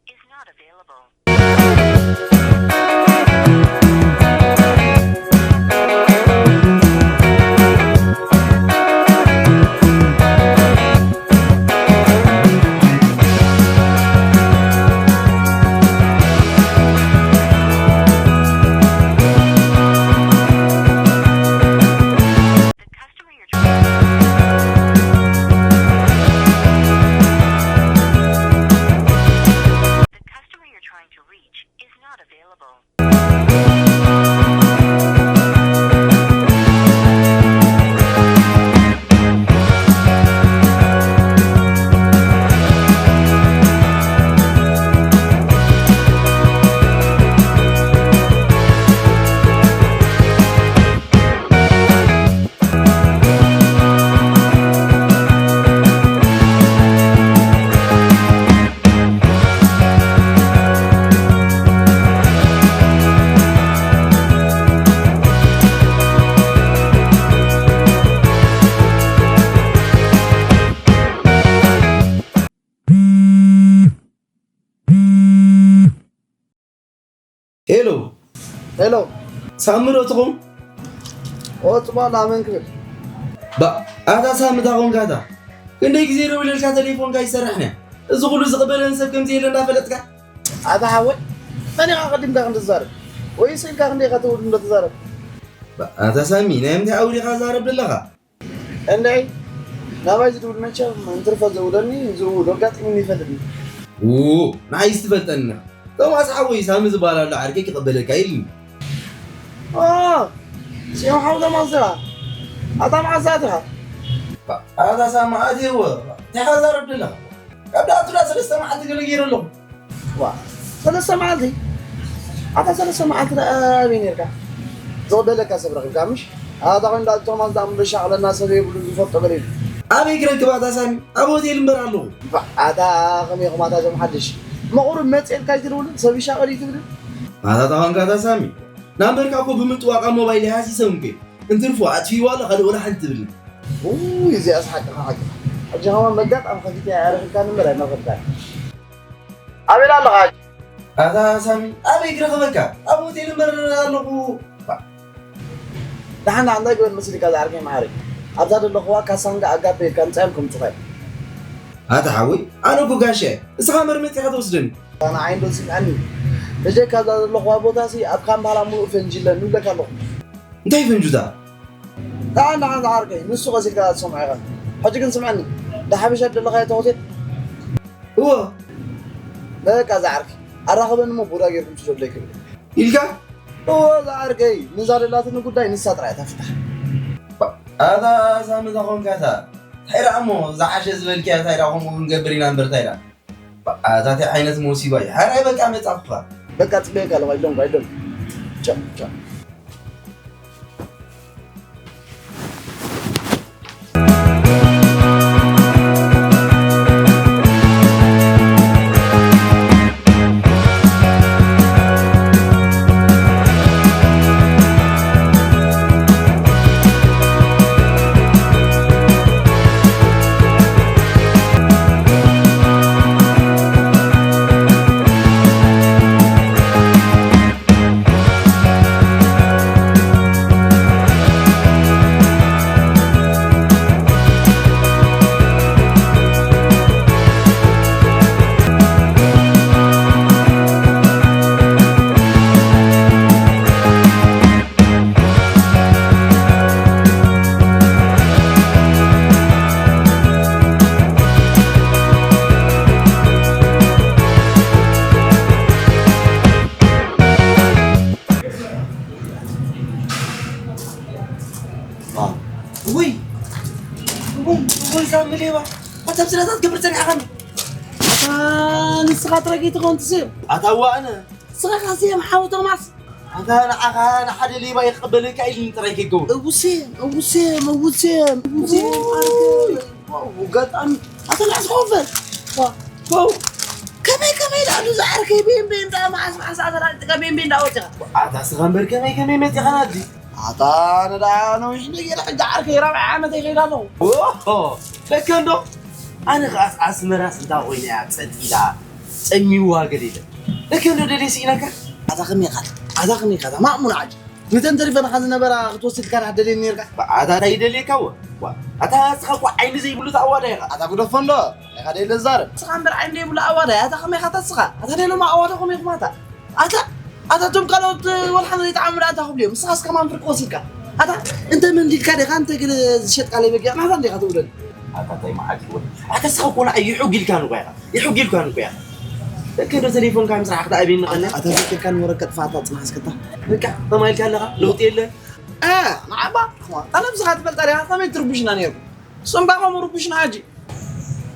is not available. The customer you're trying The customer you're trying to reach is not available. ሄሎ። ሄሎ። ሳሚ ዶ ትኾን? ኦ፣ ጽቡቕ ኣላ፣ መን ክብል? ባ፣ ኣታ ሳሚ፣ እንታይ ኮንካ ኣታ? ክንደይ ግዜ ደዊለልካ፣ ተሌፎንካ ኣይሰርሕን እያ። እዚ ኩሉ ዝቕበለኒ ሰብ ከምዘየለ እንዳፈለጥካ? ኣታ ሓወይ፣ መን ኢኻ ቀዲምካ ክንዲ ትዛረብ? ወይስ ኢልካ ክንደይ ኢኻ ትውድ እንዶ ትዛረብ? ባ፣ ኣታ ሳሚ፣ ናይ ምንታይ ኣውሪኻ ዛረብ ዘለኻ? እንድዒ፣ ናባይ ዝድውል መቸም እንትርፎ ዘውለኒ ዝውል ኣጋጢሙኒ ይፈልጥኒ። ው፣ ንዓይስ ትፈልጠኒ ኢኻ። ቶማስ ሓወይ፣ ሳሚ ዝበሃል ኣሎ ዓርከይ ክቕበለካ ኢሉኒ። ኦ፣ ጽዮን ሓው ቶማስ ዲኻ? ኣታ መዓስ ኣቲኻ? ኣታ ሳሚ ኣትየዎ፣ እንታይ ኢኻ ዛረብ ዘለኻ? ካብ ደኣ ኣቱዳ ሰለስተ መዓልቲ ገለ ገይረ ኣለኹ። ዋ፣ ሰለስተ መዓልቲ? ኣታ ሰለስተ መዓልቲ ደኣ ኣበይ ነርካ? ዝቕበለካ ሰብ ረኺብካ ምሽ? ኣታ ኾይኑ ደኣ ቶማስ ደኣ እምበር ሻቕለና ሰብ የብሉን ዝፈልጦ ገለ ኢሉ። ኣበይ ክረክብ ኣታ ሳሚ? ኣብ ሆቴል እምበር ኣለኹ። ባ፣ ኣታ ከመይ ኢኹም ኣታ እዞም ሓድሽ? መቑሩብ መጽኤልካ ኣይትድውልን? ሰብ ይሻቐል እዩ ትብልን? ኣታ ተኾንካ ኣታ ሳሚ? ናምበርካ እኮ ብምጥዋቕ ኣብ ሞባይለይ ሃሲሰ እንኮ። እንትርፎ ኣጥፊእዋ ኣሎ፣ ካልእ ወላ ሓንቲ ትብልን። ውይ፣ እዚኣስ ሓቅኻ፣ ሓቅኻ። ሕጂ ከማን መጋጣሚ ከፊተ ኣረኺብካኒ እምበር ኣይመረኸብካን። ኣበይ ኣለኻ? ኣታ ሳሚ፣ ኣበይ ክረኽበካ? ኣብ ሆቴል እምበር ኣለኹ። ባ፣ ደሓን ደሓን እንታይ ግበር መሲልካ ዝዓርከይ መሓሪ? ኣብዛ ዘለኹዋ ካሳንጋ ኣጋፔ ኢልካ ምጻዮም ከምጽኻ እየ። ኣታ ሓወይ፣ ኣነ እኮ ጋሻ እየ። እስኻ መርመጺኻ ትወስደኒ። ኣነ ዓይንዶ ስምዐኒ። ብጀካ እዛ ዘለኹዋ ቦታሲ ኣብ ካምፓላ ምሉእ ፈንጂ ኣለ ንብለካ ኣለኹ። እንታይ ፈንጁታ? ደሓን ደሓን ዝዓርከይ፣ ንሱ ቀሲልካ ትሰምዖ ኢኻ። ሕጂ ግን ስምዐኒ፣ ዳሓብሻ ደለኻዮ እቲ ሆቴል? እወ። በቃ ዝዓርከይ፣ ኣራኽበኒ እሞ ቡዳ ጌርኩም ትሰደይ ክብል። ኢልካ? እወ ዝዓርከይ፣ ንዛ ደላትኒ ጉዳይ ንሳ ጥራይ እያ ትፍታሕ። ኣታ ሳሚ እዛ ኾንካ እታ፣ እንታይ ደኣ እሞ ዝዓሸ ዝበልክያ እንታይ ደኣ ከምኡ ክንገብር ኢና እምበር እንታይ ደኣ። ኣታ እንታይ ዓይነት ሞሲባ እዩ? ሓራይ በቃ መጻፍካ። በቃ ጽበየካ ኣለኹ፣ ኣይደለኹ፣ ኣይደለኹ። ቻው፣ ቻው። ውይ፣ ውይ፣ ውይ፣ ሳሚ ሌባ። ኣታ ብስነ ስርዓት ክትገብር ጸኒሕካኒ። ኣታ ንስኻ ጥራይ ከይትኸውን ትስብ። ኣታ እዋ ኣነ። ንስኻ ካስየም ሓው ቶማስ። ኣታ ንዓኻ ንሓደ ሌባ ይቕበለካ ኢሉኒ ጥራይ ከይትገብር። እውሴም፣ እውሴም፣ እውሴም፣ እውሴም፣ ዓርከይ። ዋው፣ ኣጋጣሚ። ኣታ ንዓስ ኮፈል። ዋ፣ ዋው። ከመይ፣ ከመይ ደኣ ኣሉ ዝዓርከይ ቤን፣ ቤን ደኣ መዓስ፣ መዓስ ኣታ ደኣ ጭቃ ቤን፣ ቤን ደኣ ወፂኻ። ኣታ እስኻ እምበር ከመይ፣ ከመይ መፂኻ ናብዚ? ኣታ ኣነ ደኣ ነዊሕ እንደ ገይረ ሕጂ ዓርከይ ራብዓይ ዓመተይ ከይደ ኣለኹ። ኦሆ፣ ለከ እንዶ። ኣነ ኸኣስ ኣስመራስ እንታይ ኮይነ እያ ጸጥ ኢላ? ጸሚዋ ገለ ኢለ። ለከ እንዶ ደልየ ስኢነካ? ኣታ ከመይ ኢኻ? ኣታ ከመይ ኢኻ? ማእሙን ዓጅ። ነተን ተሪፈናኻ ዝነበራ ክትወስድ ኢልካ ዳኣ ደልየኒ ነርካ? ኣታ እንታይ ይደልየካ ወ? ዋ፣ ኣታ እስኻ እኮ ዓይኒ ዘይብሉ ተኣዋዳይ ኢኻ። ኣታ ግደፎ እንዶ። ኢኻ ደልየ ዝዛረብ። እስኻ እምበር ዓይኒ ዘይብሉ ኣዋዳይ። ኣታ ከመይ ኢኻ ኣታ እስኻ? ኣታ ደለማ ኣዋዳ ከመይ ኢኹም ኣታ? ኣታ ኣታ እቶም ካልኦት ወልሓ ዘይጠዓሙ ደኣ እንታይ ክብሉ እዮም? ንስኻስ ከማን ፍርቂ ወሲድካ። ኣታ እንተ መንዲልካ ዲኻ እንተ ገለ ዝሸጥካለይ በጊዕ ናታ እንዲኻ ትብለኒ። ኣታ እንታይ መዓት ይወል። ኣታ እስኻ እኮ ንዓይ ይሑግ ኢልካኒ እኮ ኢኻ። ይሑግ ኢልካኒ እኮ ኢኻ። ደከ ዶ ቴሌፎንካ ምስራሕ ክትኣብየኒ ኸላ? ኣታ ዘኪርካኒ ወረቀት ፋታ ጽናሕ እስከታ። በቃ ተማይልካ ኣለኻ። ለውጢ የለ። እ፣ ንዓባ፣ ኣነ ብስኻ ትፈልጣ ዲኻ? ከመይ ትርቡሽና ነይርኩም? እሶም ደኣ ከምኡ ርቡሽና ሕጂ።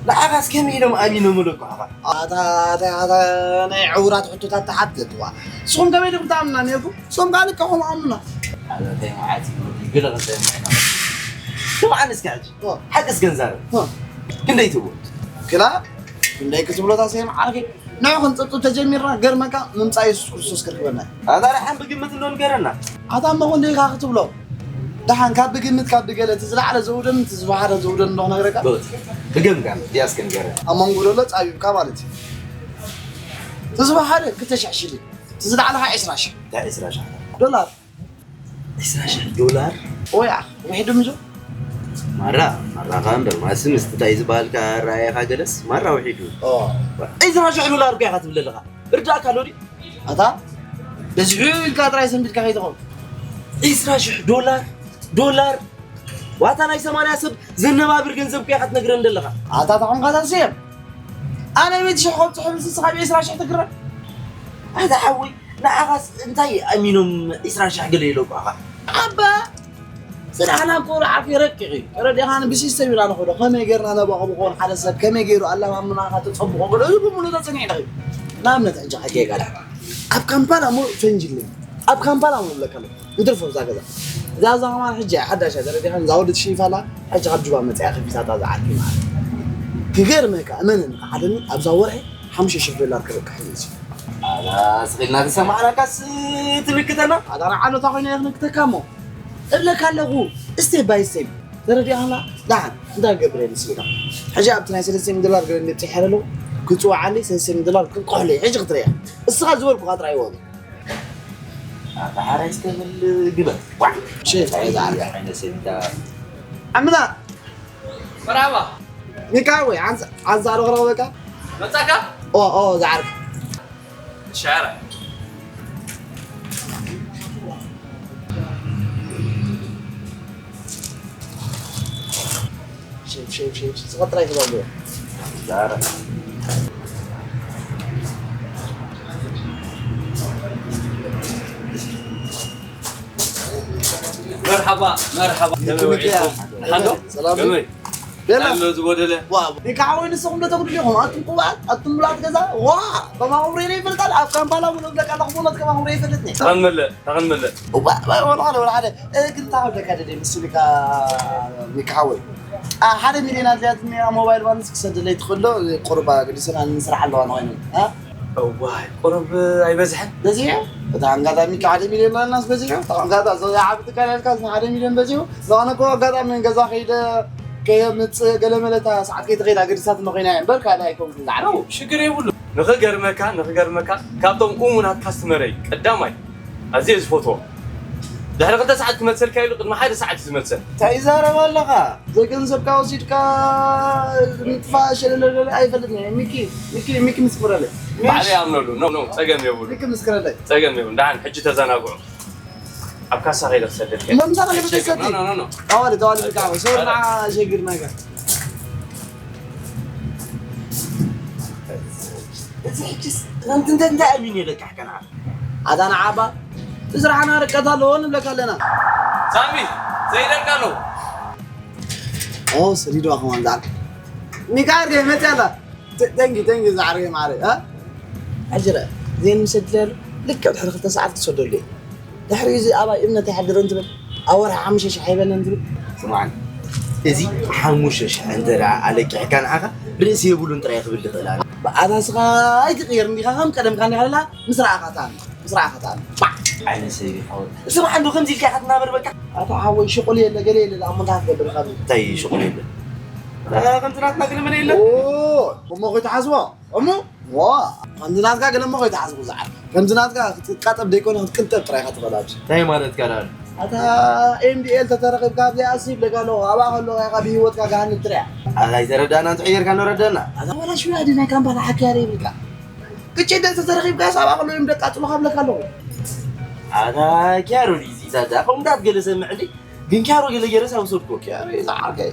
ንዓኻስ ከመይ ኢሎም ኣሚኖምለኩ ኣኻ? ኣታ፣ ኣታ፣ ኣታ፣ ናይ ዕውራት ሕቶታት ትሓትት፣ ዋ። ንስኹም ከመይ ኢኹም ትኣምኑና ነይርኩም? ንሶም ከኣ ልክዕኹም ኣምኑና። ኣታ፣ እንታይ መዓት እዩ፣ ግልቕ እንታይ መዓት እዩ። ስምዓኒ እስከ ሕጂ። ዋ። ሓቂ እስከ ንዛረብ። ዋ። ክንደይ ትብሉ? ግና ክንደይ ክትብሎ እታ ሰይም ዓርኪ? ንዑ ክንጽብጽብ ተጀሚርና፣ ገርመካ ምምጻእ የሱስ ክርስቶስ ከርክበና እዩ። ኣታ ደሓን ብግምት እንዶ ንገረና። ኣታ እሞ ክንደይ ኢኻ ክትብሎ? ደሓን ካብ ብግምት ካብ ብገለ እቲ ዝለዓለ ዘውደን እቲ ዝወሓደ ዘውደን እንዶ ክነግረካ? በል፣ ብገምጋም ድያስ ክንገረን? ኣብ መንጎ ዘሎ ጻቢብካ ማለት እዩ። እቲ ዝወሓደ ክልተ ሽሕ ሽሊን፣ እቲ ዝለዓለ ኸዓ ዕስራ ሽሕ። እንታይ ዕስራ ሽሕ? ዶላር። ዕስራ ሽሕ ዶላር? ኦያ፣ ውሒዱ ምዞ? ማራ፣ ማራ ኸኣ እምበር፣ ማሲ ምስቲ እንታይ ዝበሃልካ ኣረኣእያኻ ገለስ፣ ማራ ውሒዱ። ኦ። ዕስራ ሽሕ ዶላር እኮ ኢኻ ትብል ዘለኻ። እርዳእካ ኣሎ ድዩ? ኣታ፣ በዚሑ ኢልካ ጥራይ ሰንቢድካ ከይትኸውን። ዕስራ ሽሕ ዶላር፣ ዶላር። ዋታ ናይ ሰማንያ ሰብ ዘነባብር ገንዘብ እኮ ኢኻ ትነግረን ዘለኻ። ኣታ፣ ተኾንካ ታስየም። ኣነ ሚእቲ ሽሕ ከብጽሑ ምስ ንስኻ ብዕስራ ሽሕ ትግረም? ኣታ ሓወይ፣ ንዓኻስ እንታይ ኣሚኖም ዕስራ ሽሕ ገለ ኢለኩ ኣኻ? ኣባ፣ ስራሕና እኮ ርዓፍ ረቂቕ እዩ። ተረዲእኻኒ፣ ብሲስተም ኢና ንኸዶ። ከመይ ጌርና ነባቕቦ ክኾን ሓደ ሰብ፣ ከመይ ገይሩ ኣለማምናኻ ተጸብቖ ገለ፣ እዚ ብምሉእ ተጸኒዕና እዩ። ንኣብነት ሕጂ ሓቂ ቃል ኣብ ካምፓላ ምሉእ ፈንጂ ኣለኒ። ኣብ ካምፓላ ምሉእ ብለካ ኣለኹ። ይትርፎ እዛ ገዛ። እዛ፣ እዛ ከማን ሕጂ እያ ሓዳሽ እያ ተረዲኻኒ። እዛ ወዲ ትሽይፍ ኣላ፣ ሕጂ ካብ ጁባ መጺኣ ከፊታታ እዛ ዓርኪ ማለት። ክገርመካ፣ እመነኒ፣ ክሓደኒ፣ ኣብዛ ወርሒ ሓሙሽተ ሽሕ ዶላር ክረብሕ እዩ እዚ። ኣላ፣ ስቕ ኢልና ተሰማዕናካስ ትንክተና? ኣታ ንዓለታ ኮይነ እየ ክንክተካ እሞ። እብለካ ኣለኹ፣ ስቴፕ ባይ ስቴፕ። ተረዲእካና? ደሓን፣ እንታይ ክገብር እየ መስልካ? ሕጂ ኣብቲ ናይ ሰለስተ ሚእቲ ዶላር ገለ እንድየ ጥሒረ ኣለኹ፣ ክጽውዓለይ ሰለስተ ሚእቲ ዶላር ክንቀሐለይ፣ ሕጂ ክትርእያ። እስኻ ዝበልኩኻ ጥራይ ወገ። ኣታ ሓራይ ዝተብል ግበር። ዋ! ሸፍ፣ እንታይ ዝዓርፍ ዓይነት ሰብ ኢኻ? ኣምና! መርሓባ። ሚካወይ፣ ዓንዛ፣ ዓንዛ ዶ ክረኽበካ? መጻካ? ኦ፣ ኦ፣ ዝዓርፍ። ሻራ። ሼፍ፣ ሼፍ፣ ሼፍ፣ ስቕ ጥራይ ክበሉ። ዛረ። መርሓባ፣ መርሓባ። ከመይ ውዒልኩም? ደሓን ዶ? ሰላም። ከመይ? ደህና። ኣሎ ዝጎደለ? ዋ፣ ወይ ከዓ ወይ ንስኹም ዶ ተጉድሉ ኢኹም? ኣቱም ቅቡኣት፣ ኣቱም ምሉኣት ገዛ። ዋ፣ ከማኹም ሪኤ ይፈልጥ ኣለ። ኣብ ካምፓላ እውን እብለካ ኣለኹ፣ ብእውነት ከማኹም ሪኤ ይፈልጥኒ። ተቐንመለ፣ ተቐንመለ። ዋ፣ ዋ፣ ወላ ሓደ፣ ወላ ሓደ። እ፣ ግን እንታይ ክብለካ ደልየ መሲልካ ሚካ ሓወይ? አ፣ ሓደ ሚልዮን ኣድልያትኒ ኣብ ሞባይል ባላንስ ክሰደለይ ትኽእል ዶ? ቁሩብ ኣገዲሰን ኣነ ንስራሕ ኣለዋ ንኾይነን። አ? እዋይ፣ ቁሩብ ኣይበዝሐን? በዚሑ? እታ ኣጋጣሚ ከ ሓደ ሚልዮን ናናስ በዚሑ? እታ ኣጋጣ-፣ እዛ ዓቢ ትካል ያልካ እዚ ሓደ ሚልዮን በዚሑ? ዝኾነ እኮ ኣጋጣሚ ገዛ ከይደ ከየምጽእ ገለ መለ እታ ሰዓት ከይትኸይድ ኣገዲሳትኒ ኮይና እያ እምበር ካልእ ኣይኮንኩን ዝዓርፍ። ሽግር የብሉ። ንኽገርመካ፣ ንኽገርመካ ካብቶም እሙናት ካስትመረይ ቀዳማይ ኣዝየ ዝፈትዎ። ድሕሪ ክልተ ሰዓት ክመልሰልካ ኢሉ ቅድሚ ሓደ ሰዓት እዩ ዝመልሰል። እንታይ ይዛረብ ኣለኻ? ዘገንዘብካ ወሲድካ ምጥፋእ ሸለለለ ኣይፈልጥን እየ። ሚኪ፣ ሚኪ፣ ሚኪ ምስክረለይ። ባዕለይ ይኣምነሉ። ኖ፣ ኖ፣ ጸገም የብሉ። ሚኪ ምስክረለይ። ጸገም የብሉ። ደሓን ሕጂ ተዘናግዑ። ኣብ ካሳ ከይደ ክሰደልካ። ኖ፣ ምሳና ሕጂ ለምትሰቲ። ኖ፣ ኖ፣ ኖ፣ ኖ። ኣዋልድ፣ ኣዋልድ፣ ኣረ፣ ብቃ፣ ሰው ኣረ። ንዓ ሸግር ነገር። እዚ ሕጂስ፣ እንተ-፣ እንተ-፣ እንታይ ኣሚኑ የለቃሕካ ንዓ? ኣታ ንዓባ፣ እቲ ስራሕና ርቀት ኣለዎ ንብለካ ኣለና። ሳሚ፣ ዘይደልካ ኣለዉ። ኦ፣ ሰዲድዋ ከማን ዝዓርኪ። ሚካኤል ከ መፅእ ኣላ። ተ-፣ ተንኪ፣ ተንኪ ዝዓርኪ ማዕረ፣ እ? ሕጂ ርአ፣ ዜን ምሰድለሉ ልክዕ ድሕሪ ክልተ ሰዓት ክሰደሉ እዩ። ድሕሪ እዚ ኣባይ እምነት ይሓድር እንትብል፣ ኣብ ወርሒ ሓሙሽተ ሽሕ ኣይበለን እንትብል። ስምዓኒ፣ እዚ ሓሙሽተ ሽሕ እንተ ደኣ ኣለቂሕካ ንዓኻ ርእሲ የብሉን ጥራይ ክብል ይኽእል ኣነ። ብኣታ ስኻ ኣይትቕየር እንዲኻ፣ ከም ቀደምካ እንዲኻ ኣለኻ፣ ምስ ረኣኻ ትኣምን፣ ምስ ረኣኻ ትኣምን። ባዕ! ዓይነ ሰይፊ ሓወይ። ስምዓ እንዶ ከምዚ ኢልካ ኢኻ ትናበር በቃ። ኣታ ሓወይ ሽቑል የለ ገለ የለ ደኣ እሞ እንታይ ክትገብር ኢኻ? እንታይ ሽቑል የለ? እ፣ ከምቲ ናትና ገለ መለ የለ? ኦ፣ እሞ ከይትሓስቦ፣ እሞ ዋ፣ ከምዚ ናትካ ገለ እሞ ከይትሓስቡ ዝዓል። ከምዚ ናትካ ክትቃጠብ ደይኮነ ክትቅንጠብ ጥራይ ኢኻ ትኽእል ኣብዚ። እንታይ ማለትካ ደኣ? ኣታ ኤምዲኤል ተተረኺብካ ኣብዚኣ እሲ ይብለካ ኣለኹ። ኣብኣ ከለኹ ኢኻ ብህይወትካ ገሃነም ትሪኣ። ኣታ ኣይተረዳእና እንተቐየርካ ንረዳእና። ኣታ ወላ ሽውያ ድናይ ካምፓላ ሓኪያ ዶ ይብልካ? ግጭት እንተ ተረኺብካስ ኣብኣ ከለኹ እዮም ደቃጽሉኻ እብለካ ኣለኹ። ኣታ ኪያሮ ድዩ እዚ ዛዛ? ከምኡ እንዳትገለ ሰምዕ እንዴ? ግን ኪያሮ ገለ ገይረስ ኣይወሰድኩ። ኪያሮ እዩ ዝዓርከይ።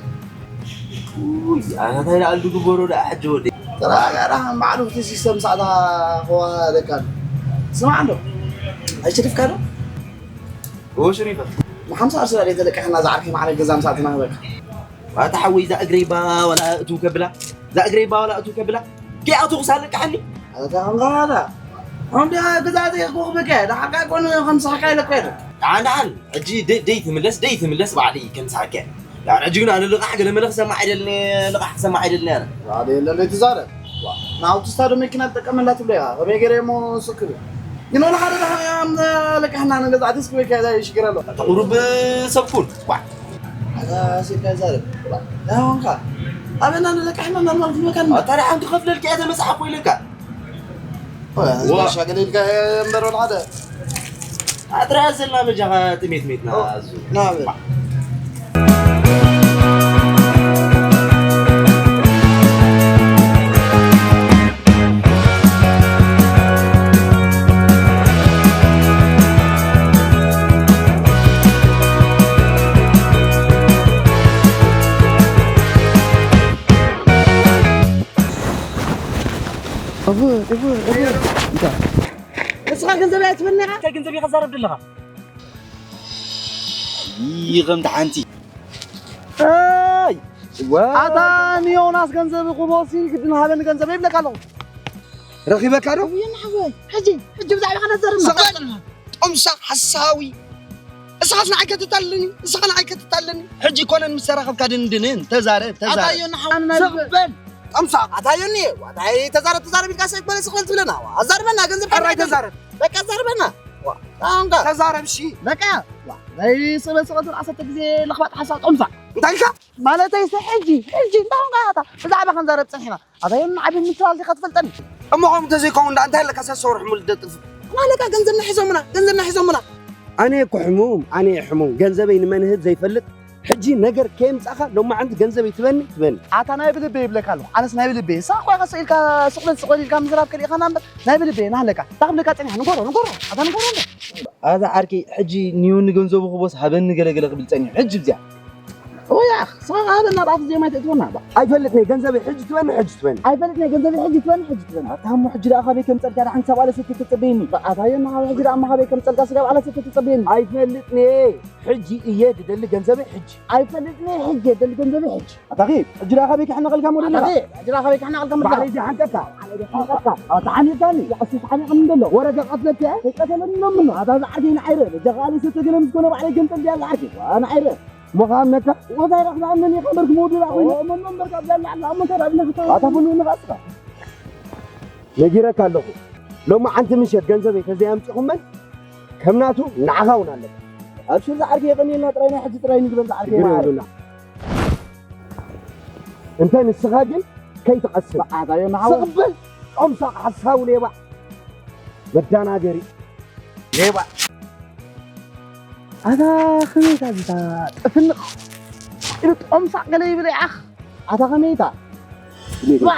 ውይ፣ ኣታ እንታይ ደኣ ዝግበሮ ደኣ ሕጂ ወደይ? ተረጋጋ ደሓን፣ በዓል ውፍቲ ሲስተም ሳዕታ ከዋህደካ ኣሎ። ስማዕ እንዶ፣ ኣይሸሪፍካ ዶ? እዎ፣ ሸሪፈ። ንሓምሳ ቅርሺ ደኣ ተለቂሕና ዝዓርከይ ማዕረ ገዛ ምሳእ ትናህበካ። ኣታ ሓወይ፣ እዛ እግረይ ባ ዋላ እቱ ከብላ፣ እዛ እግረይ ባ ዋላ እቱ ከብላ፣ ከይኣቱ ክሳልቅሓኒ። ኣታ ኸንጋላ፣ እንዲ ገዛ ዘይክኽብከ፣ ደሓርካ ኮን ከም ሳሕካ ኢለካ ኢለ። ደሓን፣ ደሓን፣ ሕጂ ደይ፣ ደይ ትምለስ፣ ደይ ትምለስ፣ ባዕሊ ከም ሳሕከ። ደሓን፣ ሕጂ ግን ኣነ ልቓሕ ገለ መለ ክሰማዕ ኣይደልን እየ፣ ልቓሕ ክሰማዕ ኣይደልን እየ ኣነ። ባዕሊ የለን ደይ ትዛረብ። ዋ፣ ንኣውቶስታ ዶ መኪና ትጥቀመላ ትብሎ ኢኻ? ከመይ ገይረ እሞ ስክብ? ግን ወላ ሓደ ደሓን እያ፣ ለቃሕና ንገዛ ኣትስ ክበካ እዛ ሽግር ኣሎ። ኣታ ቁሩብ ሰብ ኩን። ዋ። ኣታ ሲልካ ይዛረብ። ዳሆንካ። ኣበና ንለቃሕና እናልማል ክመካን። ኣታ ደሓን ክኸፍለልካ እየ ተመጽሓ እኮ ኢለካ። ዋ። ጋሻ ገለ ኢልካ እምበር ወላ ሓደ። ኣጥራ ዘላ በጃኻ ጥሜት ሜትና ኦ፣ ኣዙ። ና በል። እቡ፣ እቡ፣ እቡ። እንታይ? ንስኻ ገንዘብ ኣይትበኒ ኢኻ? እንታይ ገንዘብ ኢኻ ትዛረብ ዘለኻ? ይኸም ተሓንቲ። ኣይ! ዋ! ኣታ ንዮናስ ገንዘብ ክቦሲ ግድን ሃበኒ ገንዘብ ይብለካ ኣለኹ። ረኺበካ ዶ? ውይ፣ ናሓወይ፣ ሕጂ፣ ሕጂ ብዛዕባ ኸነ ዘርማ። ስቕ በል! ጦምሳቕ ሓሳዊ! እስኻስ ንዓይ ከተታልለኒ፣ እስኻ ንዓይ ከተታልለኒ። ሕጂ ኮነን ምስ ተራኸብካ ድንድንን። ተዛረብ፣ ተዛረብ። ኣታዮ፣ ንሓወይ፣ ናይ ስቕ በል! ጦምሳቕ፣ ኣታዮ፣ እኒ፣ ዋታይ ተዛረብ፣ ተዛረብ ኢልካ ሰይፍ በለ ስቕ በል ትብለና። ዋ፣ ኣዛርበና፣ ገንዘብ ኣራይ ከመይ ተዛረብ። በቃ ኣዛርበና። ዋ፣ ኣሁን ጋር። ተዛረብ፣ እሺ። በቃ፣ ዋ፣ ናይ ስበ ስቐትን ዓሰርተ ግዜ ለኽባጥ ሓሳብ ጦምሳቕ። እንታይ ኢልካ? ማለተይ ሲ ሕጂ፣ ሕጂ፣ እንታይ ኾንካ ኣታ? ብዛዕባ ክንዛረብ ጸኒሕና። ኣታ የም ዓቢ ምትላል ዲኻ ትፈልጠኒ? እሞ ከምኡ እንተዘይከውን ደኣ እንታይ ኣለካ? ሰሰውርሕ ሙሉ ደጥፍ። ማለካ ገንዘብና ሒዞምና፣ ገንዘብና ሒዞምና። ኣነ እኮ ሕሙም፣ ኣነ እየ ሕሙም። ገንዘበይ ንመን ህብ ዘይፈልጥ። ሕጂ ነገር ከየምጻኻ ሎማዓንቲ ገንዘበይ ትበኒ፣ ትበኒ። ኣታ ናይ ብልበይ ይብለካ ኣለኹ። ኣነስ ናይ ብልበይ። ንስኻ እኮ ኢኻ ስቕ ኢልካ፣ ስቕ በል፣ ስቕ በል ኢልካ ምዝራብ ከሊእኻና እምበር፣ ናይ ብልበይ ናህለካ። እንታይ ክብለካ ጸኒሐ? ንገሮ፣ ንገሮ። ኣታ ንገሮ እንዶ። ኣታ ዓርከይ፣ ሕጂ ንዮኒ ገንዘቡ ክቦስ ሃበኒ ገለ ገለ ክብል ጸኒሑ። ሕጂ ብዚኣ። ወይ ኣኽ፣ ስኻ ሃበና ብኣፍ ዜማ ኣይተእትወና ባ። ኣይፈልጥን እየ፣ ገንዘበይ ሕጂ ትበኒ፣ ሕጂ ትበኒ። ኣይፈልጥን እየ፣ ገንዘበይ ሕጂ ትበኒ፣ ሕጂ ትበኒ። ኣታ እሞ ሕጂ ደኣ ካበይ ከምጸልካ ደሓን ክሳብ ኣለሰት ተጸበየኒ። ኣታ የና ሕጂ ደኣ እሞ ካበይ ከምጸልካ ስጋብ ኣለሰት ተጸበየኒ። ኣይፈልጥን እየ፣ ሕጂ እየ ድደሊ ገንዘበይ ሕጂ። ኣይፈልጥን እየ፣ ሕጂ እየ ድደሊ ገንዘበይ ሕጂ። ኣታ ኺድ፣ ሕጂ ደኣ ካበይ ክሕነቐልካ ሞዴል ኣታ ኢኻ? ኺድ፣ ሕጂ ደኣ ካበይ ክሕነቐልካ ሞዴል ኢኻ? ባዕለይ ዘይሓንቀካ። ባዕለይ ዘይሓንቀካ። ኣታ ሓኒቕካኒ። ኣታ ሓኒቕ ምንድሎ? ወረገ ቀትለካ እየ። ከይቀተለኒ ዶ ምኖ? ኣታ ዝዓርከይ ንዓይረ። በጃኻ ኣለሰት ተገለ ምስ ኮነ ባዕለይ ገንጠል ድያ ዝዓርከይ? ዋ፣ ንዓይረ። እሞ ክኣምነካ? ወዛይ ረኽባ ኣመን ኢኻ እምበር ክመውዱ ደኣ ኮይነ። እሞ እምበር ካብ ዘላ ኣላ እሞ እንታይ ደኣ ብለካ? ኣታ ፍኑ ንኻስካ። ነጊረካ ኣለኹ። ሎማዓንቲ ምሸት ገንዘበይ ተዘይኣምጺኹመን ከም ናቱ ንዓኻ እውን ኣለካ። ኣብሽር ዝዓርከይ የቐንየልና ጥራይ ናይ ሕጂ ጥራይ ንግበር ዝዓርከይ ሽግር ማዓረ። የብሉና። እንተ ንስኻ ግን ከይትቐስን። በዓታዮ ንዓወ። ስቕ በል ጦምሳቕ ሓሳዊ ሌባ። መዳናገሪ። ሌባ። ኣታ ከመይ እታ ዝታ ጥፍንቕ ኢሉ ጦምሳቕ ገለ ይብል ይዓኽ። ኣታ ከመይ እታ? ዋ!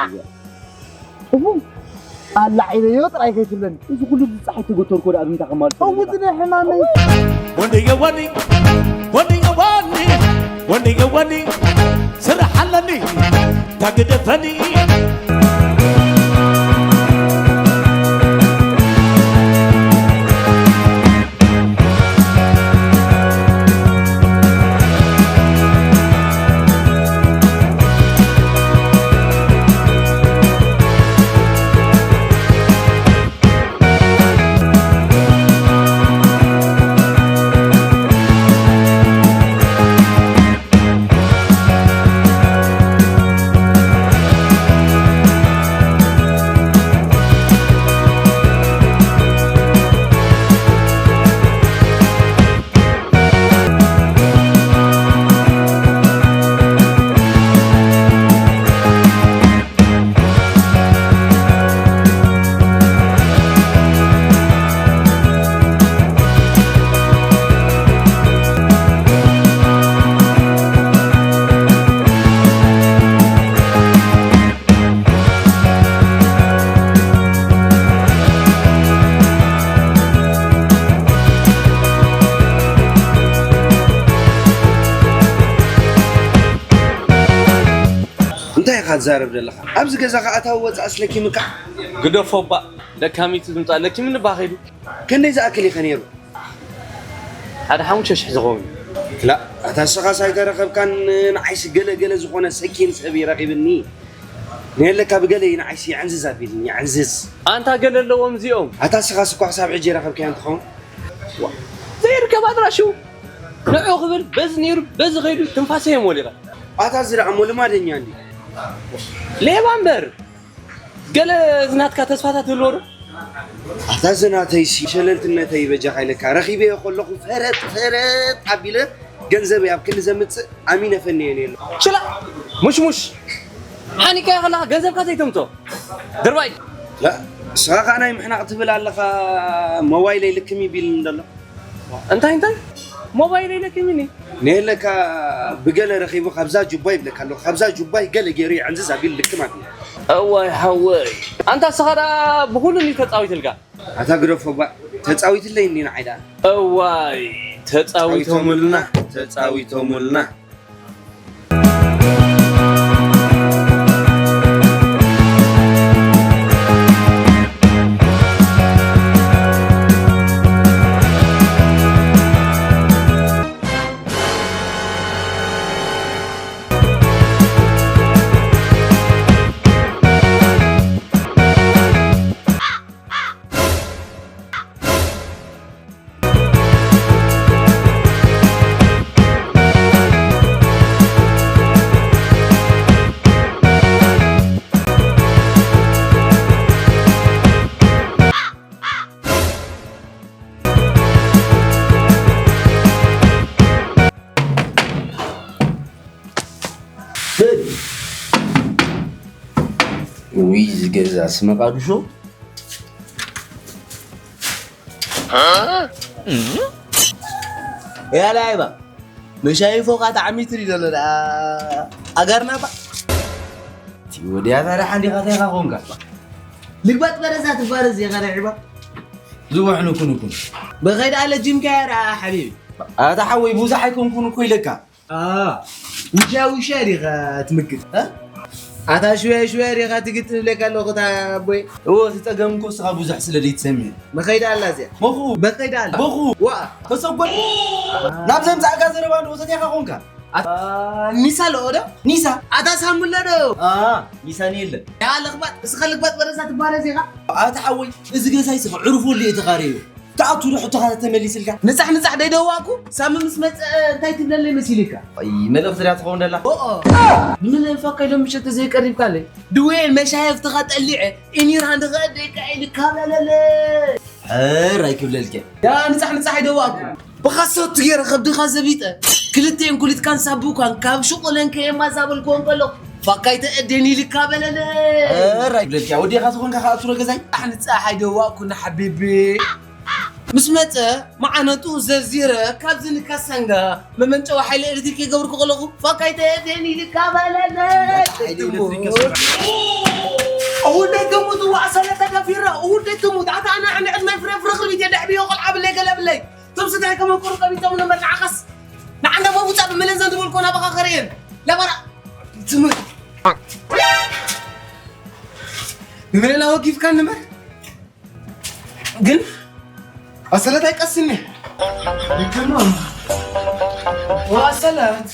እቡ ኣላዒለዮ ጥራይ ከይትብለኒ። እዚ ኩሉ ዝፀሓይ ተጎተርኮ ደኣ ብምንታይ ከማልእ እቡ ትደሊ? ዝነ ሕማመይ። ወንድየ ወኒ፣ ወንድየ ወኒ፣ ወንድየ ወኒ፣ ስራሕ ኣለኒ፣ ታግደፈኒ። ትዛረብ ዘለኻ? ኣብዚ ገዛ ከኣ ኣታዊ ወጻእ ስለኪምካ? ግደፎ እባ፣ ለካሚቱ ዝምጻእ ለኪምኒ እባ ከይዱ። ክንደይ ዝኣክል ኢኸ ነይሩ? ሓደ ሓሙሽተ ሽሕ ዝኸውን። ክላእ፣ ኣታ ንስኻስ ኣይተረኸብካን፣ ንዓይሲ ገለ ገለ ዝኾነ ሰኪን ሰብ ይረኺብኒ። ንየለካ ብገለ እዩ ንዓይሲ ይዕንዝዝ ኣቢልኒ፣ ይዕንዝዝ። ኣንታ ገለ ኣለዎም እዚኦም። ኣታ ንስኻስ እኳ ክሳብ ሕጂ ይረኸብካዮ እንትኸውን? ዋ፣ ዘይርከብ ኣድራሽኡ። ንዑ ክብል በዚ ነይሩ፣ በዚ ከይዱ ትንፋሰ እዮም ወሊቐ። ኣታ እዚ ደኣ እሞ ልማደኛ እንዲ። ሌባ እምበር። ገለ እዚ ናትካ ተስፋታት ይህልዎ ዶ? ኣታ እዚ ናተይሲ ሸለልትነተይ በጃኻ ኢለካ ረኺበዮ ከለኹ ፈረጥ ፈረጥ ኣቢለ ገንዘበይ ኣብ ክንዲ ዘምጽእ ኣሚነ ፈንየ ነይረ። ሽላ! ሙሽሙሽ! ሓኒካዮ ከለኻ ገንዘብካ ዘይተምጽኦ። ድርባይ! ላ፣ ንስኻ ከኣ ናይ ምሕናቕ ትብል ኣለኻ፣ ሞባይለይ ልክም ይቢልኒ ዘሎ። እንታይ፣ እንታይ? ሞባይለይ ለኪምኒ። ንየለካ ብገለ ረኺቡ ካብዛ ጁባ ይብለካ ኣለኹ። ካብዛ ጁባይ ገለ ገይሩ ይዕንዝዝ ኣቢሉ ልክም ኣቢሉ። እዋይ ሓወይ። ኣንታ ንስኻ ደኣ ብኹሉ እንዲ ተጻዊትልካ። ኣታ ግደፎ እባ። ተጻዊትለይ እንዲ ንዓይ ደኣ። እዋይ፣ ተጻዊቶምልና፣ ተጻዊቶምልና። ውይ፣ እዚ ገዛ ስመቃዱሾ። ያላይባ መሻይፎ ካ ተዓሚቱ ድዩ ዘሎ ደኣ? ኣጋርና ባ። እቲ ወዲያ ታዲያ ሓንዲኻ እንታይ ኢኻ ኮንካ? ልግባጥ በረዛ ትባረዝ እየ ኸረዒባ። ዝወሕ ንኩን ኩን። ብኸይድ ኣለ ጅምካ እያ ደኣ ሓቢቢ። ኣታ ሓወይ ብዙሕ ኣይኮንኩን እኮ ኢለካ። አ፣ ውሻ ውሻ ዲኻ ትምክት? እ? ኣታ ሽወያ ሽወያ ዲኻ ትግጥም ኢለካ ኣለኹ እታ ኣቦይ። እወ፣ እቲ ጸገም እኮ እስኻ ብዙሕ ስለ ዘይትሰምዕ። መኸይዳ ኣላ እዚኣ። በኹ። መኸይዳ ኣላ። በኹ። ዋ። ተሰጎል። ናብ ዘምጻእካ ዘረባ እንዶ ሰቲኻ ኾንካ። ኣታ ኒሳ ኣለኦ ዶ? ኒሳ። ኣታ ሳሙን ኣሎ ዶ? አ፣ ኒሳ የለን። ያ ለኽባጥ፣ እስኻ ለኽባጥ በረሳ ትባረዝ ኢኻ። ኣታ ሓወይ፣ እዚ ገዛይ ስኻ ዕሩፍ ወልዲ እየ ተኻርዮ። ትኣቱ ዶ ሕቶኻ ተመሊስልካ? ንጻሕ ንጻሕ ደይደዋእኩ ሳሚ ምስ መጸ እንታይ ትብለለይ መሲልካ? ኣይ፣ መልእኽቲ ድያ ትኸውን ደላ? ኦኦ። ንመን ፋካ ኢሎም ምሸት ተዘይቀሪብካለይ? ድዌ መሻየፍትኻ ጠሊዐ ኢኒር ሃንድ ኸደይካ ኢልካ በለለይ። ሕራይ ክብለልከ። ያ ንጻሕ ንጻሕ ኣይደዋእኩ። ብኻሶት ገይረ ከብድኻ ዘቢጠ ክልቴን ኩሊትካን ሳቡካን ካብ ሽቑለን ከየማዛበልክዎን ከለኹ ፋካይ ተእዴን ኢልካ በለለይ። ሕራይ ክብለልከ። ወዲኻ ዝኾንካ ከኣ ሱረ ገዛይ። ንጻሕ ንጻሕ ኣይደዋእኩን ሓቢቢ። ምስ መጸ መዓነጡ ዘርዚረ ካብዚ ንካሳንጋ መመንጨዊ ሓይሊ ኤሌክትሪክ ይገብርኩ ከለኹ ፋካይ ተየቴን ኢልካ በለለ። ሓይሊ ኤሌክትሪክ የስምዕ። እውደይ ክሙት ዋዕሰለ ተደፊረ እውደይ ክሙት ኣታ ኣነ ዕንዕድ ናይ ፍረ ፍረ ክርቢት የደዕብዮ ቆልዓ ብለይ ገለ ብለይ ቶም ስታይ ከመንቆሩ ቀቢቶም ነበር ንዓኸስ ንዓንዳ መቡፃ ብመለዘን ዝበልኮ ናባኻ ከርእየን ለበራ ትምህርቲ ብመለላ ወጊፍካ ንበር ግን ኣሰለት ኣይቀስኒ ይከማ ዋሰለት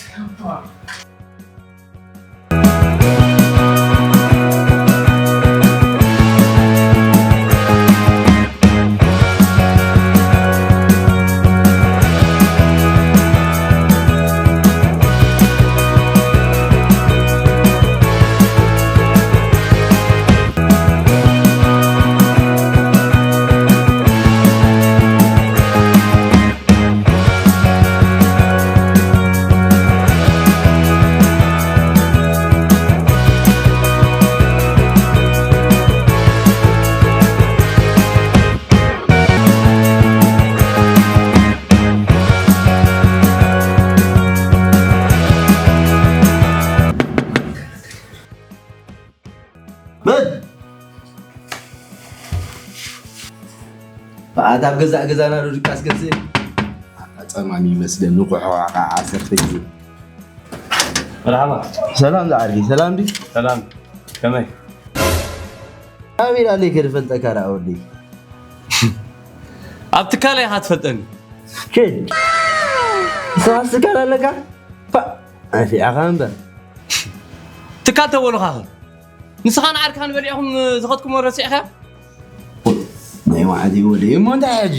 መን? በኣት ኣብ ገዛእ ገዛና ዶ ድቃስ ገዝእ? ኣታ ጸማም ይመስገን ንቑሖ ዓሰርተ ግዜ። መርሓባ። ሰላም ዝዓርከይ፣ ሰላም ድዩ? ሰላም። ከመይ? ኣበይ ኣለይ ከድፈልጠካ ደኣ ወደይ? ኣብ ትካለይ ኢኻ ትፈልጠኒ። ኬድ። ንስኻስ ትካል ኣለካ? ፓ፣ ኣንፊዕኻ እምበር። ትካል ተበሉኻኸ? ንስኻን ዓርካን በሊዕኹም ዝኸድኩሞ ረሲዕኻ? ናይ ዋዕዲ ወደይ። እሞ እንታይ ሕጂ?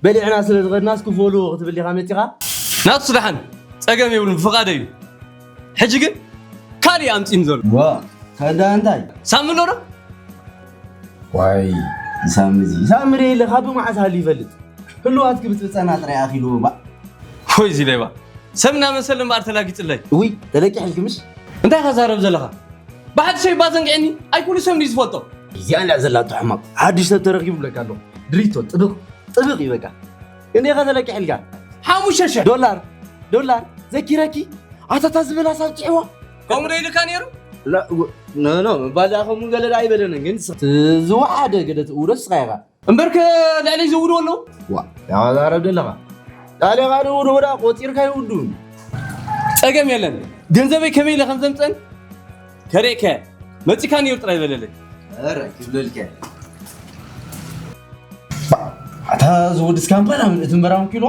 በሊዕና ስለ ዝኸድናስ ክፈሉ ክትብል ዲኻ መጺኻ? ናቱስ ደሓን ጸገም የብሉን፣ ብፍቓደይ እዩ። ሕጂ ግን ካልእ ኣምጺእኒ ዘሎ። ዋ፣ ከዳ እንታይ? ሳሚ ኣሎ ዶ? ዋይ፣ ሳሚ እዚ። ሳሚ ደይ ኢለ ካብ መዓስ ሃልዩ ይፈልጥ? ህልዋት ክብጽብጸና ጥራይ ኣኺሉ ባ። ወይ እዚ ሌባ። ሰብ እናመሰለ እምበኣር ተላጊጽለይ። ውይ፣ ተለቂሕልኪ ምሽ? እንታይ ኢኻ ዛረብ ዘለኻ? ብሓድሽ እባ ዘንግዐኒ፣ ኣይ ኩሉ ሰብ እንድዩ ዝፈልጦ። እዚኣ እንድያ ዘላቶ ሕማቕ። ሓድሽ ሰብ ተረኺቡ ብለካ ኣለኹ። ድሪቶ፣ ጥብቕ፣ ጥብቕ እዩ በቃ። ክንደይ ኢኻ ተለቂሕልካ? ሓሙሽተ ሽሕ። ዶላር፣ ዶላር፣ ዘኪረኪ? ኣታ እታ ዝበላስ ኣብጺሕዋ? ከምኡ ዶ ኢልካ ነይሩ? ላ፣ ው-፣ ኖ፣ ኖ፣ ምባል ደኣ ከምኡ ገለ ደኣ ኣይበለንን፣ ግን ስ-፣ ዝወሓደ ገለ ትእውዶ ንስኻ ኢኻ። እምበርከ ልዕለይ ዘውድዎ ኣለዉ? ዋ፣ ተዛረብ ዘለኻ። ጣልያ ካልእ ውድኡ ደኣ ቆጺርካ ይውድኡን። ጸገም የለን። ገንዘበይ ከመይ ኢለ ከም ዘምጸን ከርእየካ እየ። መጺእካ ነይሩ ጥራይ በለለይ። ኧረ፣ ክብለልካ እየ። ባ፣ ኣታ እዚ ወዲ እስካምፓላ ምን እቲ ምበራውን ኪሎ?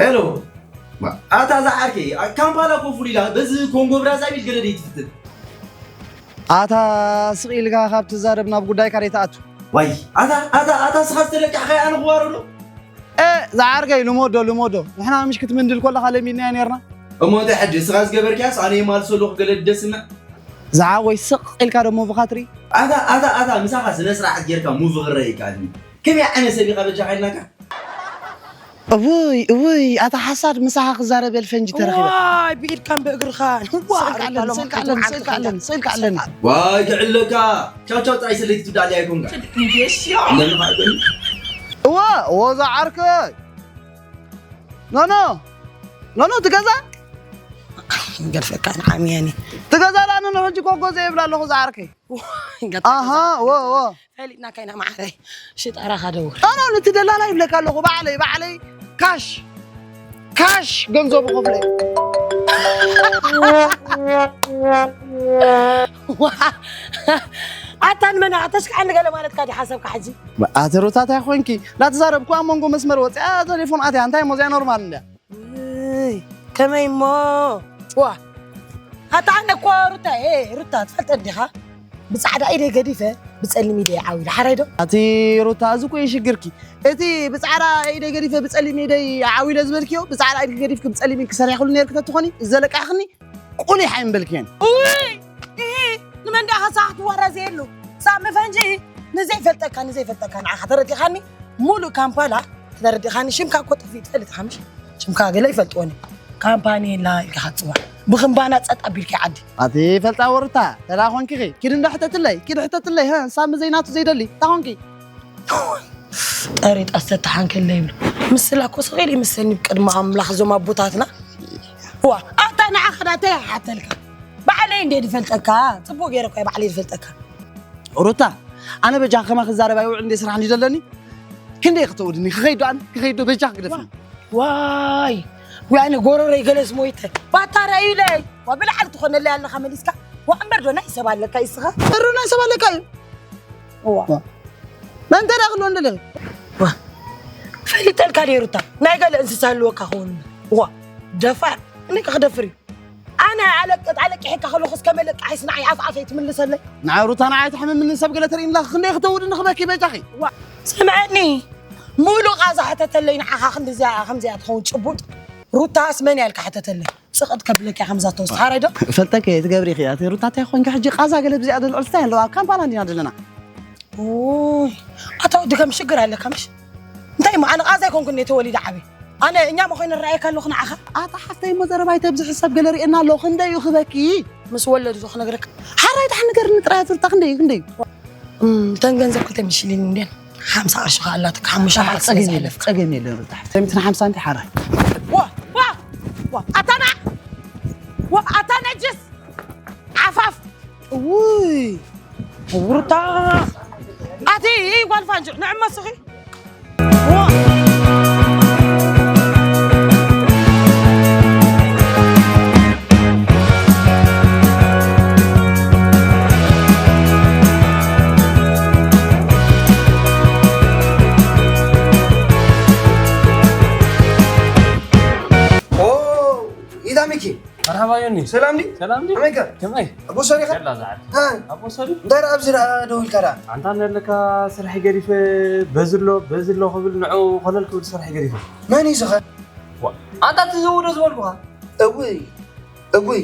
ሄሎ፣ ኣታ እዛ ዓርከይ፣ ካምፓላ ኮፍ ኢላ፣ በዚ ኮንጎ ብራዛቪል ገለ ደይ ትፍትን? ኣታ ስቕ ኢልካ ካብ ትዛረብ ናብ ጉዳይካ ደይ ትኣቱ? ዋይ፣ ኣታ፣ ኣታ፣ ኣታ ስኻ ዝተለቃሕካዮ ኣነ ክዋረዶ? እ፣ ዝዓርከይ፣ ልመዶ፣ ልመዶ። ንሕና ምሽ ክትምንድል ከለኻ ለሚድናዮ ኔርና። እሞ እንታይ ሕጂ፣ ስኻ ዝገበርካያስ ኣነ የማልሶ ኣለኹ ገለ ደስምዕ? ዝዓወይ፣ ስቕ ኢልካ ደሞ ብኻ ትርኢ? ኣታ፣ ኣታ፣ ኣታ፣ ምሳኻ ስነ ስርዓት ጌርካ ሙቪ ክረአ ይከኣልኒ። ከመይ ዓይነት ሰብ ኢኻ በጃኻ ኢልናካ? እውይ፣ እውይ፣ ኣታ ሓሳድ ምሳኻ ክዛረብ እየ ፈንጂ ተረኺበ። ዋይ፣ ብኢድካን ብእግርኻን። ዋ፣ ስእልካ ኣለኒ፣ ሩታ፣ ስእልካ ኣለኒ፣ ሎማዓንቲ ስእልካ ኣለኒ፣ ስእልካ ኣለኒ። ዋይ፣ ክዕለካ። ቻው፣ ቻው፣ ጥራይ ሰለይቲ ትውዳእ ኣይኮንካ። እንዴ፣ ሽዮ። ለምኻ ኣይኮን። እወ፣ እወ፣ እዛ ዓርከይ። ኖኖ፣ ኖኖ፣ ትገዛ? ገርፈካ ንዓሚ ያኒ። ትገዛ ላ ኖኖ፣ ሕጂ ኮ ጎዘ ይብላ ኣለኹ፣ እዛ ዓርከይ። ዋይ፣ ገርፈካ ኣሃ፣ እዛ ወ፣ ወ። ፈሊጥናካ ኢና መዓረይ። ሽጣራኻ ደውር። ኣነ ነቲ ደላላ ይብለካ ኣለኹ፣ ባዕለይ፣ ባዕለይ፣ ካሽ፣ ካሽ ገንዘቡ ከፍለ። ዋ፣ ኣታ ንመን ኢኻ ተሽክዓኒ ገለ ማለትካ ድዩ ሓሰብካ ሕጂ? ኣቲ ሩታ፣ እንታይ ኾንኪ? እንዳተዛረብኩ ኣብ መንጎ መስመር ወፂኣ ቴሌፎን ኣትያ፣ እንታይ እሞ እዚኣ ኖርማል እንድያ? ውይ፣ ከመይ እሞ? ዋ፣ ኣታ ኣነ እኮ ሩታ፣ ኤ፣ ሩታ፣ ትፈልጠ እንዲኻ? ብጻዕዳ ኢደይ ገዲፈ፣ ብጸሊም ኢደይ ዓዊለ። ሓራይ ዶ? ኣቲ ሩታ፣ እዚ እኮ እዩ ሽግርኪ። እቲ ብጻዕዳ ኢደይ ገዲፈ፣ ብጸሊም ኢደይ ዓዊለ ዝበልክዮ፣ ብጻዕዳ ኢድኪ ገዲፍኪ፣ ብጸሊም ኢድኪ ሰሪሕክሉ ነይርኪ ተትኾኒ፣ ዘለቃኽኒ፣ ቁሊሕ ኣይምበልክየን። ውይ፣ ኢሂ፣ ንመን ደኣ ከሳኽ ትወረ ዘየሉ? ሳሚ ፈንጂ፣ ንዘይፈልጠካ፣ ንዘይፈልጠካ ንዓኻ ተረዲኻኒ? ሙሉእ ካምፓላ ተረዲኻኒ? ሽምካ እኮ ጠፊኡ ትፈልጥ ኢኻ ምሽ? ሽምካ ገለ ይፈልጥዎኒ። ካምፓኒ የላ ኢልካ ክትጽዋዕ። ብኽምባና ጸጥ ኣቢልካ ዓዲ። ኣቲ ፈልጣ ወሩታ፣ ተላ ኾንኪ ኺ? ኪድ እንዳ ሕተትለይ፣ ኪድ ሕተትለይ፣ ሀ፣ ሳሚ ዘይናቱ ዘይደሊ፣ ታ ኾንኪ? ጠሪጣ ዝተተሓንከለ ይብሉ። ምስላ እኮ ስቕ ኢሉ ይምሰልኒ ብቅድሚ ኣምላኽ እዞም ኣቦታትና። ዋ፣ ኣታ ንዓኻ ዳ እንታይ ይሓተልካ? ባዕለይ እንዴ ዝፈልጠካ? ጽቡቕ ገይረ እኮ እየ ባዕለይ ዝፈልጠካ። ሩታ፣ ኣነ በጃ ከማ ክዛረብ ኣይውዕል እንዴ ስራሕ እንዲ ዘለኒ? ክንደይ ክተውድኒ? ክኸይዶ ኣነ? ክኸይዶ በጃ ክግደፍኒ? ዋይ! ወይ ኣነ ጎረረይ ገለስ ሞይተ። ባታ ራእዩለይ! ዋ ብልዓል ትኾነለይ ኣለኻ መሊስካ? ዋ እምበር ዶ ናይ ሰብ ኣለካ ይስኻ? እሩ ናይ ሰብ ኣለካ እዩ። ዋ። ዋ። መን ተዳኽሎ እንደለ? ዋ። ፈሊጠልካ ደይ ሩታ? ናይ ገለ እንስሳ ህልወካ ክኸውን። ዋ። ደፋር። እኔ ክደፍር እዩ። ኣነ ኣለቅጥ ኣለቂሕካ ከለኹስ ከመይ ለቃሒስ ንዓይ ኣፍ ኣፈይ ትምልሰለይ? ንዓይ ሩታ ንዓይ ትሕምምኒ ሰብ ገለ ተርእይኒ ኣለኺ። ክንደይ ክተውድኒ ክበኪ በጃኺ? ዋ፣ ስምዐኒ። ሙሉእ ቃዛ ሕተተለይ ንዓኻ ክንዲዚኣ ከምዚኣ ትኸውን ጭቡጥ። ሩታስ መን እያ ኢልካ ሕተተለይ? ስቕጥ ከብለኪ እያ ከምዛ ተወስኻ፣ ራይ ዶ? ፈልጠኪ እየ፣ ትገብሪ ኢኺ። ኣቲ ሩታ እንታይ ኮንኪ ሕጂ ቃዛ ገለ ብዚኣ ደልዕልስታ ኣለዋ። ኣብ ካምፓላ እንዲና ዘለና። ኦይ፣ ኣታ ወዲ ከም ሽግር ኣለካ ምሽ? እንታይ እሞ ኣነ ቃዛ ኣይኮንኩን እየ ተወሊደ ዓብየ። ኣነ እኛ መኾይነ ርኣየካ ኣለኹ ንዓኻ። ኣታ ሓፍተይ እሞ ዘረባ ኣይተብዝሒ ሰብ ገለ ርእየና ኣሎ። ክንደይ እዩ ክበኪ? ምስ ወለዱ ዶ ክነግረካ? ሓራይ ደሓን ንገርኒ ጥራይ ኣቲ ሩታ ክንደይ እዩ? ክንደይ እዩ? እም፣ እተን ገንዘብ ክልተ ሚእቲ ሽሊን እንድየን ሓምሳ ቅርሺ ከኣ ኣላትካ ሓሙሽተ ኣሕ፣ መዓልቲ ጸገም ስለ የለን፣ ዝሓለፍካ። ጸገም የለን ሩታ ሓፍተይ። እተን ሓምሳ እንታይ ሓራይ? ዋ፣ ዋ፣ ዋ፣ ኣታ ንዓ፣ ዋ፣ ኣታ ነጅስ፣ ዓፋፍ። ውይ ሩታ ኣቲ ጓል ፋንጆ ንዕመ ስኺ ኢዳ ሚኪ መርሓባ ዮኒ። ሰላም ዲ? ሰላም ዲ? ከመይ ከ? ከመይ? ኣቦ ሰሪኻ? ከላ ዝዓት። ኣቦ ሰሪ? እንታይ ደኣ ኣብዚ ደኣ ደው ኢልካ ደኣ? ኣንታ ኣለካ ስራሕ ገዲፈ በዝሎ በዝሎ ክብል ንዑ ኮለል ክብል ስራሕ ገዲፈ። መን እዩ ዝኸ? ኣንታ ትዝውዶ ዝበልኩኻ። እውይ እውይ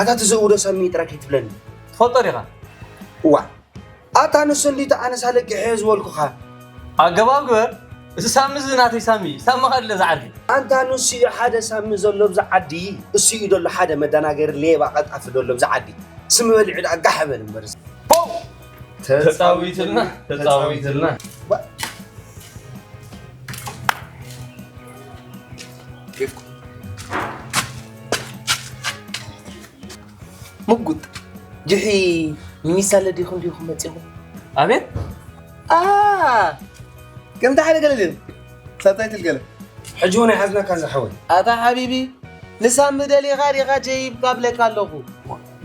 ኣታ ትዝውዶ ሳሚ ጥራይ ከይትብለኒ። ትፈልጦ ዲኻ? እዋ ኣታ ንሱ እንዲቲ ኣነስ ኣለጊሐዮ ዝበልኩኻ። ኣገባብ ግበር። እዚ ሳሚ እዚ ናተይ ሳሚ እዩ። ሳሚ ኸ ኣለ ዝዓርከይ። ኣንታ ንሱ እዩ ሓደ ሳሚ ዘሎ ኣብዚ ዓዲ። እሱ እዩ ደሎ ሓደ መደናገሪ ሌባ ቀልጣፊ ደሎ ኣብዚ ዓዲ። ስሚ በሊዑ ደኣ ጋሕ በል እምበር። ፖው! ተጻዊትልና ተጻዊትልና። ምጉት ጅሒ ሚኒስ ኣለ ዲኹም ዲኹም መጺኹም? ኣቤት ኣ ከምታ ሓደ ገለ ድን ሳብታይ ትልገለ ሕጂ እውን ኣይሓዝናካ ዝሓወይ ኣታ ሓቢቢ ንሳሚ ደሊኻ ዲኻ ጀይብካ ብለካ ኣለኹ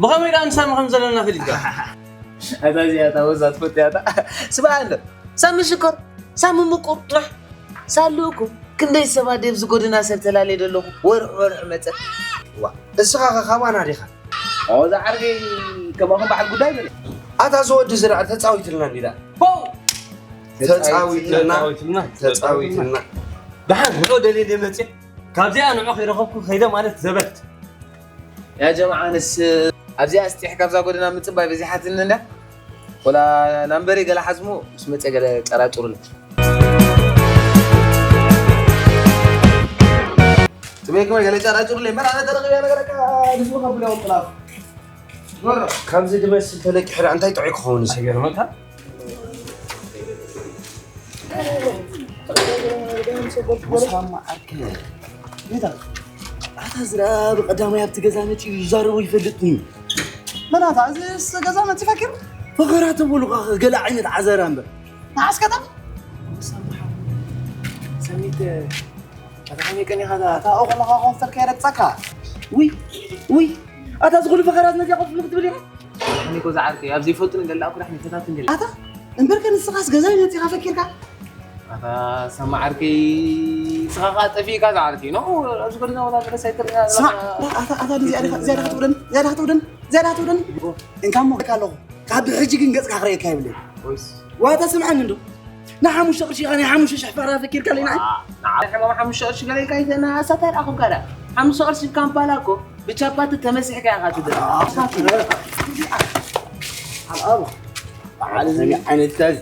ብኸመይ ደኣ ንሳሚ ከም ዘለና ፈሊጥካ ኣታ እዚኣ እታ ወዛ ትፈትያ እታ ስብኣ ኣሎ ሳሚ ሽኮር ሳሚ ምቁር ጥራሕ ሳሉ እኮ ክንደይ ሰባት ደብዚ ጎደና ሰብ ተላልየ ደለኹ ወርሒ ወርሒ መፀ ዋ እስኻ ኸ ካባና ዲኻ ኦ ዝዓርከይ ከማኹም በዓል ጉዳይ በለ ኣታ እዚ ወዲ እዚ ደኣ ተፃዊትልና እንዲ ደኣ ፖው ተፃዊትልና ተፃዊትልና ደሓን ንዑ ደልየ ደየ መፅየ ካብዚኣ ንዑ ከይረኸብኩ ከይደ ማለት ዘበት ያ ጀማዓ ኣነስ ኣብዚኣ ኣስጢሕካ ኣብዛ ጎደና ምፅባይ በዚሓትኒ እንዳ ወላ ናምበሪ ገለ ሓዝሙ ምስ መፀ ገለ ጨራጭሩኒ ትቤክመ ገለ ጨራጭሩለይ መን ኣነ ተረኺበ ነገረካ ንስኻ ብለ ወጥላፍ ካብዚ ድመስል ተለቂሑ እንታይ ጥዑይ ክኸውን እዚ ይገርመካ ኣታ ዝራ ብቀዳማይ ኣብቲ ገዛ መፂኡ ይዛረቦ ይፈልጥኒ መናታ እዚ ገዛ መፂ ፈኪሩ ፈኸራ ተበሉካ ገለ ዓይነት ዓዘራ እምበር ንዓስከታ ሰሚት ኣታ ከመይ ቀኒኻ እታ ኣብኡ ከለኻ ኮንፈር ከየረግጸካ ውይ ውይ ኣታ እዚ ኩሉ ፈኸራት ነዚኣ ኮፍ ኢሉ ክትብል ኢኻ ኣነ እኮ ዝዓርከይ ኣብ ዘይፈልጡ ነገር ለኣኩ ዳሕኒ ፈታትን ገለ ኣታ እምበርከ ንስኻስ ገዛይ መጺኻ ፈኪርካ ኣታ ሰማ ዓርከይ ንስኻ ኸዓ ጠፊእካ ዝዓርከይ ኖ ኣብዚ ጎደና ወላ ገለ ሳይትርና ስማዕ ኣታ ኣታ ዝያዳ ዝያዳ ክትውደን ዝያዳ ክትውደን ዝያዳ ክትውደን እንካ እሞ ኣለኹ ካብ ብሕጂ ግን ገጽካ ክርእየካ የብለይ ዋታ ስምዓኒ እንዶ ንሓሙሽተ ቅርሺ ኢኻ ናይ ሓሙሽተ ሽሕ ፋራ ፈኪርካለይ ንዓይ ንዓይ ሕማም ሓሙሽተ ቅርሺ ገለ ኢልካ ይተና ኣሳታይ ደኣ ኮንካ ደኣ ሓሙሽተ ቅርሺ ካምፓላ እኮ ብቻፓቲ ተመሲሕካ ኢኻ ትደርስ ኣባ ዓለም ዓይነት ታዝ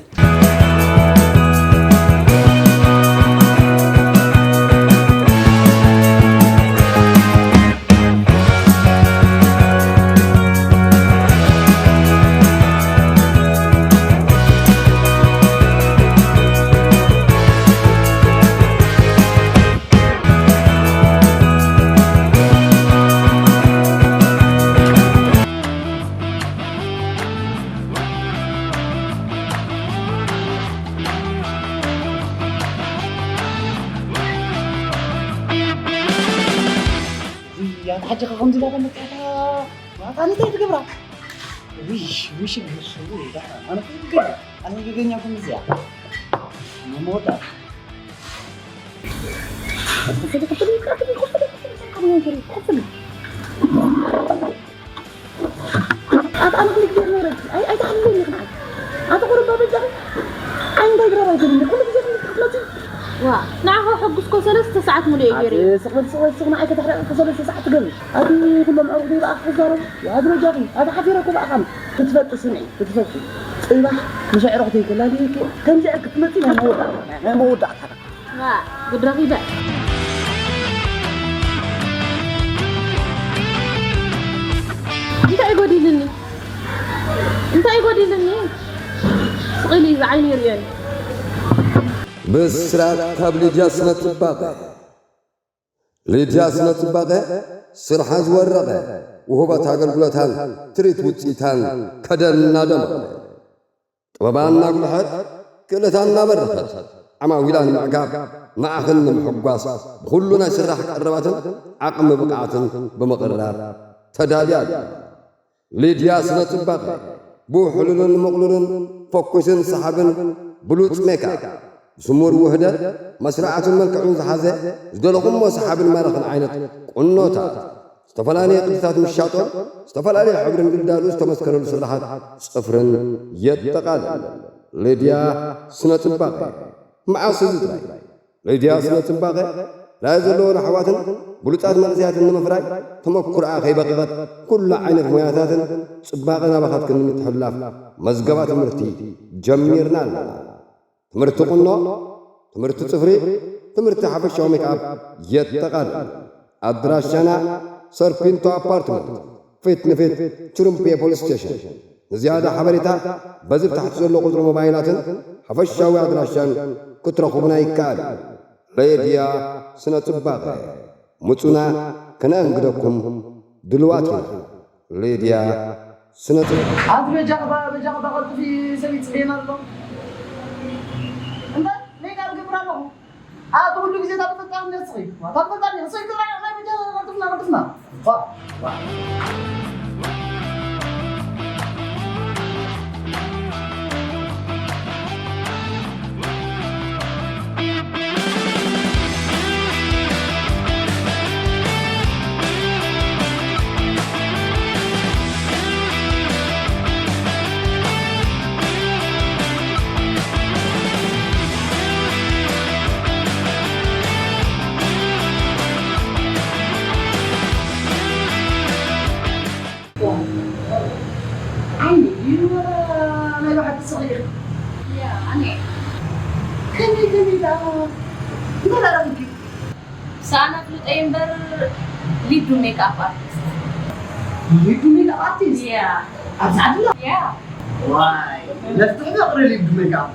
እያ ሓጂ ከምዚ ኢላ መጣታ ማታ እንታይ ትገብራ ውይ ውይ ሽግር ሽግር ይዳ ኣነ ትግኝ ኣነ ይገኛ ከምዚያ መሞታ ኣታ ኣነ ክልተ ጊዜ ነረች ኣይ ኣይ ታሕልል ይኽናል ኣታ ቁርባ በጃ ኣይ እንታይ ግራ ባይ ትብልኒ ኩሉ ጊዜ ክልተ ክትመጪ ዋ ንዓኻ ሕጉስ ኮ ሰለስተ ሰዓት ሙሉ እየ ገይረ ስኽበት ስኽበት ስኽና ኣይ ከተሕረቂ ሰለስተ ሰዓት ትገብሪ ኣቲ ኩሎም ዕሩቕ ደይ በኣኽ ክዛረቡ ኣቲ በጃኺ ኣቲ ሓፊረ ኮ በኣኻም ክትፈጢ ስምዒ ክትፈጢ ጽባሕ ምሸዕሮ ክተይከላልየኪ ከምዚ ክትመጺ ናይ መወዳእታ ናይ መወዳእታ ዋ ጉድ ረኺበ እንታይ ጎዲልኒ እንታይ ጎዲልኒ ስቕ ኢሉ እዩ ዝዓይኑ ይርእየኒ ብስራት ካብ ልጃ ስነ ትባበ ሊድያ ስነ ጽባቐ ስርሓ ዝወረቐ፣ ውሁባት ኣገልግሎታን ትርኢት ውጽኢታን ከደና ደመቐ። ጥበባ እናጉልሐት ክእለታ እናበረኸት፣ ዓማዊላ ንምዕጋብ፣ ንዓኽን ንምሕጓስ ብኹሉ ናይ ስራሕ ቀረባትን ዓቕሚ ብቕዓትን ብምቕራብ ተዳልያ ኣላ። ሊድያ ስነ ጽባቐ ብውሕሉልን ምቕሉልን ፈኩስን ሰሓብን ብሉጽ ሜክኣፕ፣ ብስሙር ውህደት መስርዓቱን መልክዑን ዝሓዘ፣ ዝደለኹሞ ሰሓብን ማራኽን ዓይነት ቁኖታት፣ ዝተፈላለየ ቅድታት ምሻጦን ዝተፈላለየ ሕብርን ድልዳሉ ዝተመስከረሉ ስርሓት ጽፍርን የጠቓልል። ሊድያ ስነ ጽባቐ፣ መዓስ እዚ ጥራይ? ሊድያ ስነ ጽባቐ ራእይ ዘለዎን ኣሕዋትን ብሉጻት መንእሰያትን ንምፍራይ ተመኩሮኣ ከይበቐቐት ኩሉ ዓይነት ሞያታትን ጽባቐ ናባኻትክን ንምትሕልላፍ መዝገባ ትምህርቲ ጀሚርና ኣለና። ትምህርቲ ቁኖ፣ ትምህርቲ ጽፍሪ፣ ትምህርቲ ሓፈሻዊ ሜክኣፕ የጠቓልል። ኣድራሻና ሰርፒንቶ ኣፓርትመንት ፊት ንፊት ችሩምፔ ፖሊስ ስቴሽን። ንዝያዳ ሓበሬታ በዚ ብታሕቲ ዘሎ ቁጽሪ ሞባይላትን ሓፈሻዊ ኣድራሻን ክትረኽቡና ይከኣል እዩ። ሊድያ ስነ ጽባቐ፣ ምጹና፣ ከነእንግደኩም ድልዋት ኢና። ሊድያ ስነ ጽባቐ። ኣቲ በጃ እባ፣ በጃ እባ፣ ቀልጥፊ፣ ሰብ ይጽበየና ኣሎ። እምበር፣ ሜክኣፕ እገብር ኣለኹ። ኣቲ ኩሉ ግዜ እታ ተፈጣሪ ነስኺ። እታ ተፈጣሪ ነስኺ። ጥራይ ናይ በጃ ቀልጥፍና፣ ቀልጥፍና። ዋ፣ ዋ። ዓይኒ እዩ፣ ወላ ናይ ብሓቂ ስቕ ኢልካ? ያ፣ ኣነ። ከመይ፣ ከመይ ደኣ? እንታይ ደኣ ረኺብኪ? ሰኣን ኣፍልጠይ እምበር፣ ሊዱ ሜክኣፕ ኣርቲስት። ሊዱ ሜክኣፕ ኣርቲስት? ያ። ኣብዚ ዓዲ ኣሎ? ያ። ዋይ፣ ነፍትሕ ፍቕሪ ሊዱ ሜክኣፕ።